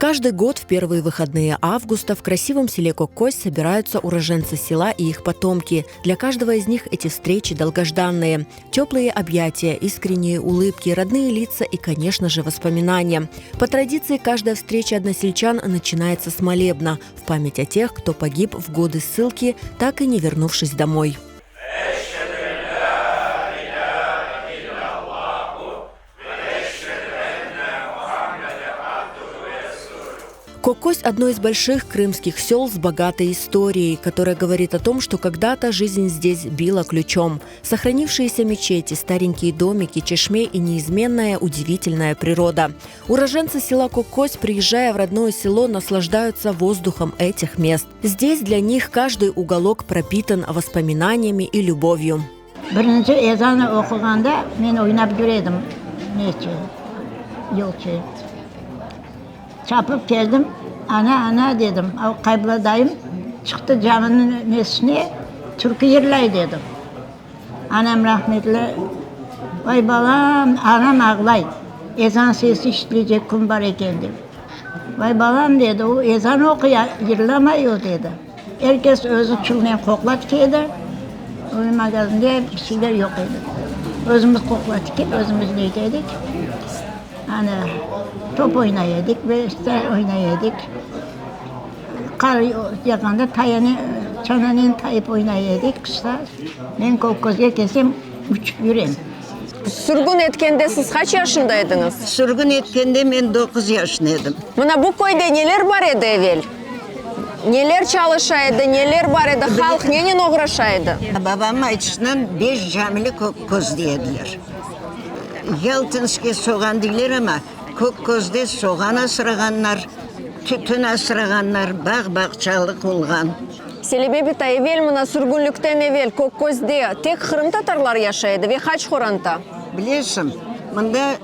Каждый год в первые выходные августа в красивом селе Коккозь собираются уроженцы села и их потомки. Для каждого из них эти встречи долгожданные. Теплые объятия, искренние улыбки, родные лица и, конечно же, воспоминания. По традиции, каждая встреча односельчан начинается с молебна в память о тех, кто погиб в годы ссылки, так и не вернувшись домой. Коккозь – одно из больших крымских сел с богатой историей, которая говорит о том, что когда-то жизнь здесь била ключом. Сохранившиеся мечети, старенькие домики, чешме и неизменная удивительная природа. Уроженцы села Коккозь, приезжая в родное село, наслаждаются воздухом этих мест. Здесь для них каждый уголок пропитан воспоминаниями и любовью. Birinci ezanı oquğanda men oynap yüre edim, neçe, yolçı. Çapıp keldim, Ana, ana, dedim, av Qaybla dayım çıqtı caminiñ nesine, türkü yırlay, dedim. Anam rahmetli, Vay, balam, anam ağlay, ezan sesi işitilecek kün bar eken, dep. Vay, balam, dedi, o ezan oquy, yırlamay o, dedi. Er kes özü çulnen qoqla tike edi. Öyle magazinde bir şeyler yoq edi. Özümiz qoqla tikip, özümiz ne ete edik. Ana, top oynay edik ve işte oynay edik. Qar yağğanda tayane, çananen tayıp oynay edik qışta. Men Kökközge kelsem, uçıp yürem. Sürgün etkende siz qaç yaşında ediñiz? Sürgün etkende men doquz yaşında edim. Mına bu köyde neler bar edi evel? Neler çalışa edi, neler bar edi, halq nenen oğraşa edi? Babamnıñ aytışınan beş camili Kökköz dey ediler. Yaltinskiy soğan deyler amma Kökközde soğan asrağanlar, tütün asrağanlar, bağ-bağçalıq olğan. Selime bita, evel mına sürgünlikten evel Kökközde tek qırımtatarlar yaşay edi ve qaç qoranta? Bilesiñ, mında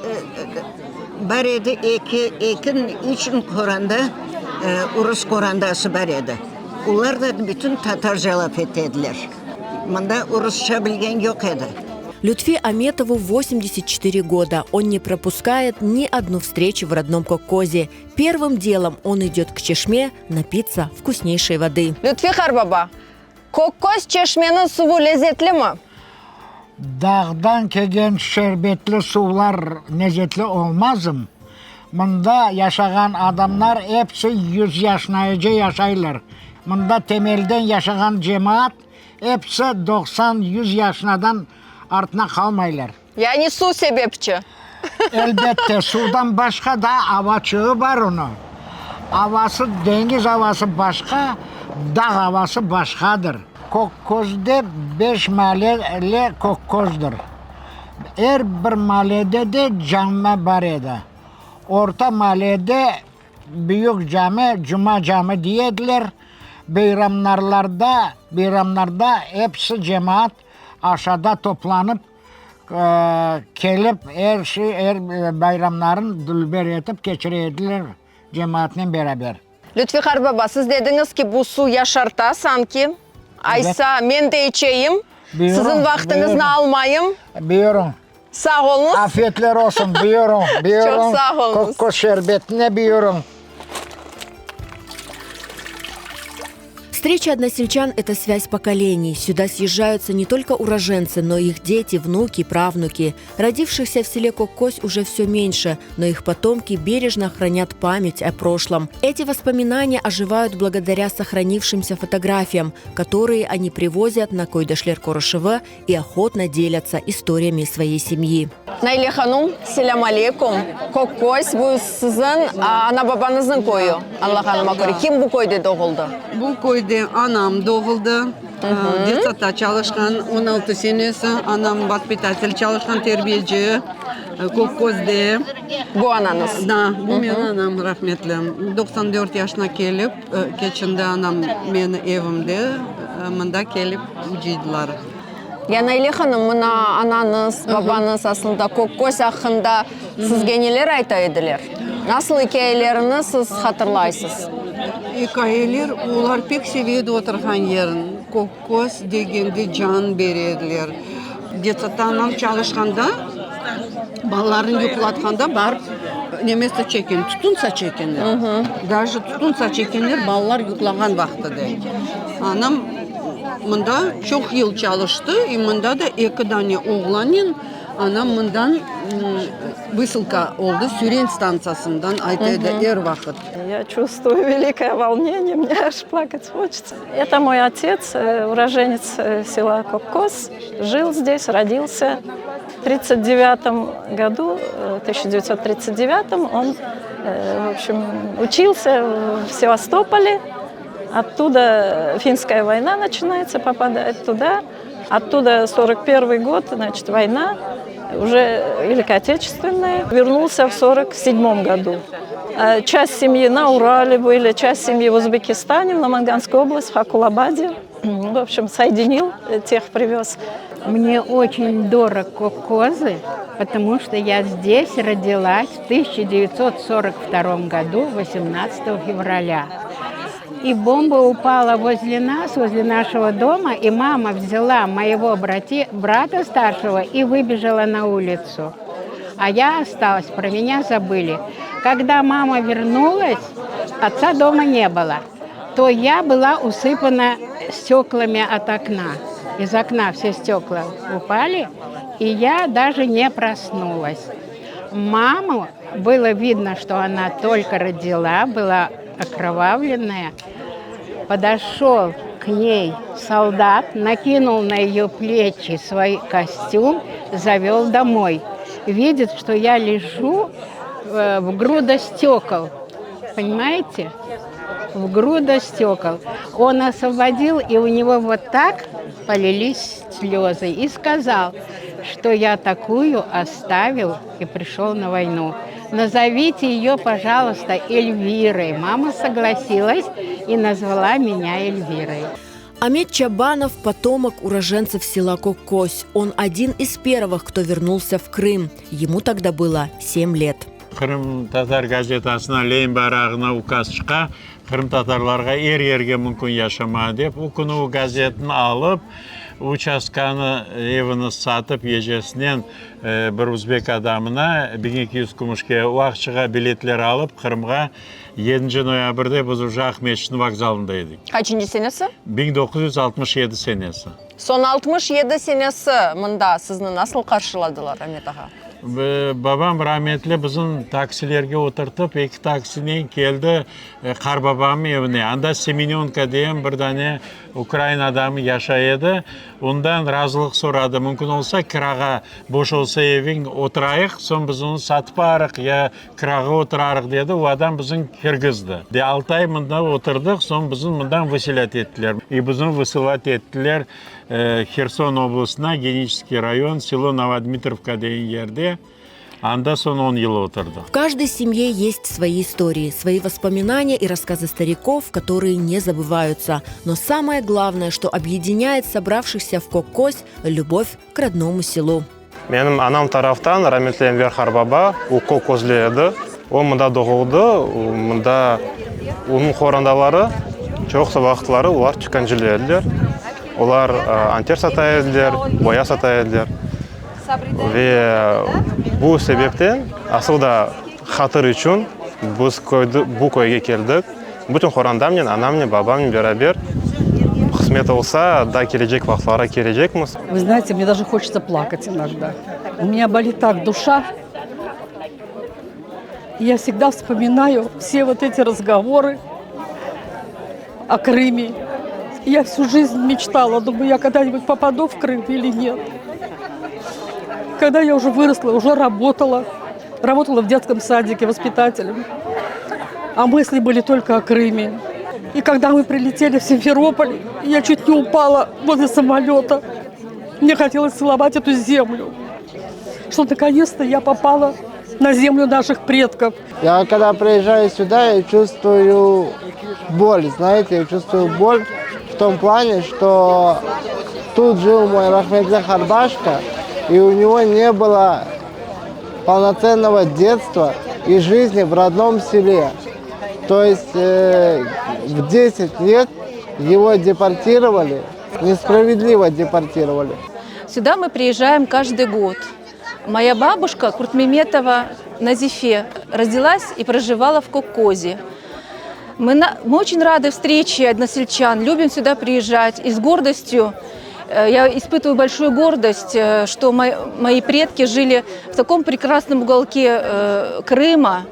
bar edi eki, eki, üç qoranda urus qorandası bar edi. Olar da bütün tatarca laf ete ediler. Mında urusça bilgen yoq edi. Lütfi Ametovu 84 года. Он не пропускает ни одну встречу в родном Коккозе. Первым делом он идет к чешме напиться вкуснейшей воды. Lütfi qarbaba, Kökköz çeşmeniñ suvu lezetlimi? Dağdan kelgen şerbetli suvlar lezetli olmazm? Mında yaşağan adamlar episi yüz yaşınaece yaşaylar. Mında temelden yaşağan cemaat episi 90, yüz yaşınadan artına qalmaylar. Yani suv sebepçi. Elbette, suvdan başqa da avaçığı bar onıñ. Avası, deñiz avası başqa, dağ avası başqadır. Kökközde beş maalele Kökkozdır. Er bir maalede de cami bar edi. Orta maalede büyük cami, Cuma cami dey ediler. Beyramnarlarda, beyramlarda episi cemaat aşağıda toplanıp, kelip, er şey, er bayramların dülber etip keçire ediler cemaatnen beraber. Lütfi qarbaba, siz dediñiz ki, bu suv yaşarta sanki. Aysa, men de içeyim, siziñ vaqtıñıznı almayım. Buyurıñ. Sağ oluñız. Afiyetler olsun, buyurıñ, buyurıñ. Çoq sağ oluñız. Kökköz şerbetine buyurıñ. Встреча односельчан – это связь поколений. Сюда съезжаются не только уроженцы, но и их дети, внуки, правнуки. Родившихся в селе Коккозь уже все меньше, но их потомки бережно хранят память о прошлом. Эти воспоминания оживают благодаря сохранившимся фотографиям, которые они привозят на Койдашлер Корошева и охотно делятся историями своей семьи. Naile hanum, selâm aleyküm. Kökköz, bu siziñ ana-babañıznıñ köyü, añlağanıma köre. Kim bu köyde doğuldı? Bu köyde anam doğuldı. Detsadta çalışqan 16 senesi. Anam vaspitatel çalışqan, terbiyeci Kökközde. Bu anañız? Da, bu menim anam, rahmetli. 94 yaşına kelip, keçindi anam meni evimde, mında kelip cıydılar. Ya Naile hanım, mına anañız, babañız aslında Kökköz aqqında sizge neler ayta ediler? Nasıl ikâyelerini siz hatırlaysız? İkâyeler, olar pek seve edi oturğan yerin. Kökköz degende can bere ediler. Detsadta anam çalışqanda. Balalarnı yuqlatqanda barıp nemesi çeken, tütün saça ekenler. Daje tütün saça ekenler balalar yuqlağan vaqtıda. Anam mında çoq yıl çalıştı, i mında da eki dane oğlannen anam mından vısılka oldı, Süren stantsiyasından ayta edi er vaqıt. Ya çuvstvuyu velikое volnение, mne аж plakать хочется. Это мой отец, уроженец села Коккоз, жил здесь, родился. В 39 году, 1939 он, в общем, учился в Севастополе. Оттуда финская война начинается, попадает туда. Оттуда 41 год, значит, война, уже Великая Отечественная. Вернулся в 47 году. Часть семьи на Урале были, часть семьи в Узбекистане, в Наманганской области, в Хакулабаде. В общем, соединил, тех привез. Мне очень дорог Коккозы, потому что я здесь родилась в 1942 году, 18 февраля. И бомба упала возле нас, возле нашего дома, и мама взяла моего брати, брата старшего и выбежала на улицу. А я осталась, про меня забыли. Когда мама вернулась, отца дома не было, то я была усыпана стеклами от окна. Из окна все стекла упали, и я даже не проснулась. Маму было видно, что она только родила, была окровавленная. Подошел к ней солдат, накинул на ее плечи свой костюм, завел домой. Видит, что я лежу э, в груда стекол. Понимаете? В груда стекол. Он освободил, и у него вот так полились слезы. И сказал, что я такую оставил и пришел на войну. Назовите ее, пожалуйста, Эльвирой. Мама согласилась и назвала меня Эльвирой. Амет Чабанов – потомок уроженцев села Коккозь. Он один из первых, кто вернулся в Крым. Ему тогда было 7 лет. Qırımtatar gazetasına Lenin bayrağına ukaz çıqa, qırımtatarlarğa er yerge mümkün yaşamağa dep. O künü o gazetni alıp, uçastkanı, evini satıp gecesinen bir uzbek adamına 1200 kümüşke o aqçığa biletler alıp, Qırımğa yedinci noyabrde biz uje Aqmescitniñ vokzalında edik. Qaçıncı senesi? 1967 senesi. Soñ 67 senesi mında sizni nasıl qarşıladılar, Amet ağa? Babam rametli bizim taksilerge oturtıp, eki taksinen keldi qarbabamnıñ evine. Anda Semenenko degen bir dane ukrain adamı yaşay edi. Ondan razılıq soradı, mümkün olsa, kirağa, boş olsa eviñ, oturayıq, soñ biz onı satıp alırıq ya kirağa oturarıq, dedi. O adam bizni kirgizdi. De altı ay mında oturdıq, soñ bizni mından vıselât ettiler. İ bizni vısılat ettiler Herson oblastına, Geniçeskiy rayon, selo Novodmitrovka degen yerde. Anda soñ on yıl oturdıq. В каждой семье есть свои истории, свои воспоминания и рассказы стариков, которые не забываются. Но самое главное, что объединяет собравшихся в Коккозь – любовь к родному селу. Menim anam taraftan rametli Enver qarbaba, o Kökközli edi. O mında doğuldı, mında onıñ qorantaları çoqusı vaqıtları olar tükâncılı ediler. Olar anter sata ediler, boya sata ediler. Ve bu sebepten, asıl da hatır içün biz bu köyge keldik. Bütün qorantamnen, anamnen, babamnen beraber, qısmet olsa, daa kelecek vaqıtları kelecekmiz. Вы знаете, мне даже хочется плакать иногда. У меня болит так душа. Я всегда вспоминаю все вот эти разговоры о Крыме. Я всю жизнь мечтала, думаю, я когда-нибудь попаду в Крым или нет. Когда я уже выросла, уже работала, работала в детском садике воспитателем, а мысли были только о Крыме. И когда мы прилетели в Симферополь, я чуть не упала возле самолета. Мне хотелось целовать эту землю, что наконец-то я попала на землю наших предков. Я когда приезжаю сюда, я чувствую боль, знаете, я чувствую боль в том плане, что тут жил мой rahmetli qartbaşka, и у него не было полноценного детства и жизни в родном селе. То есть э, в 10 лет его депортировали, несправедливо депортировали. Сюда мы приезжаем каждый год. Моя бабушка Куртмеметова Назифе родилась и проживала в Коккозе. Мы, на, мы очень рады встрече односельчан, любим сюда приезжать и с гордостью э, я испытываю большую гордость, э, что мои, мои предки жили в таком прекрасном уголке э, Крыма.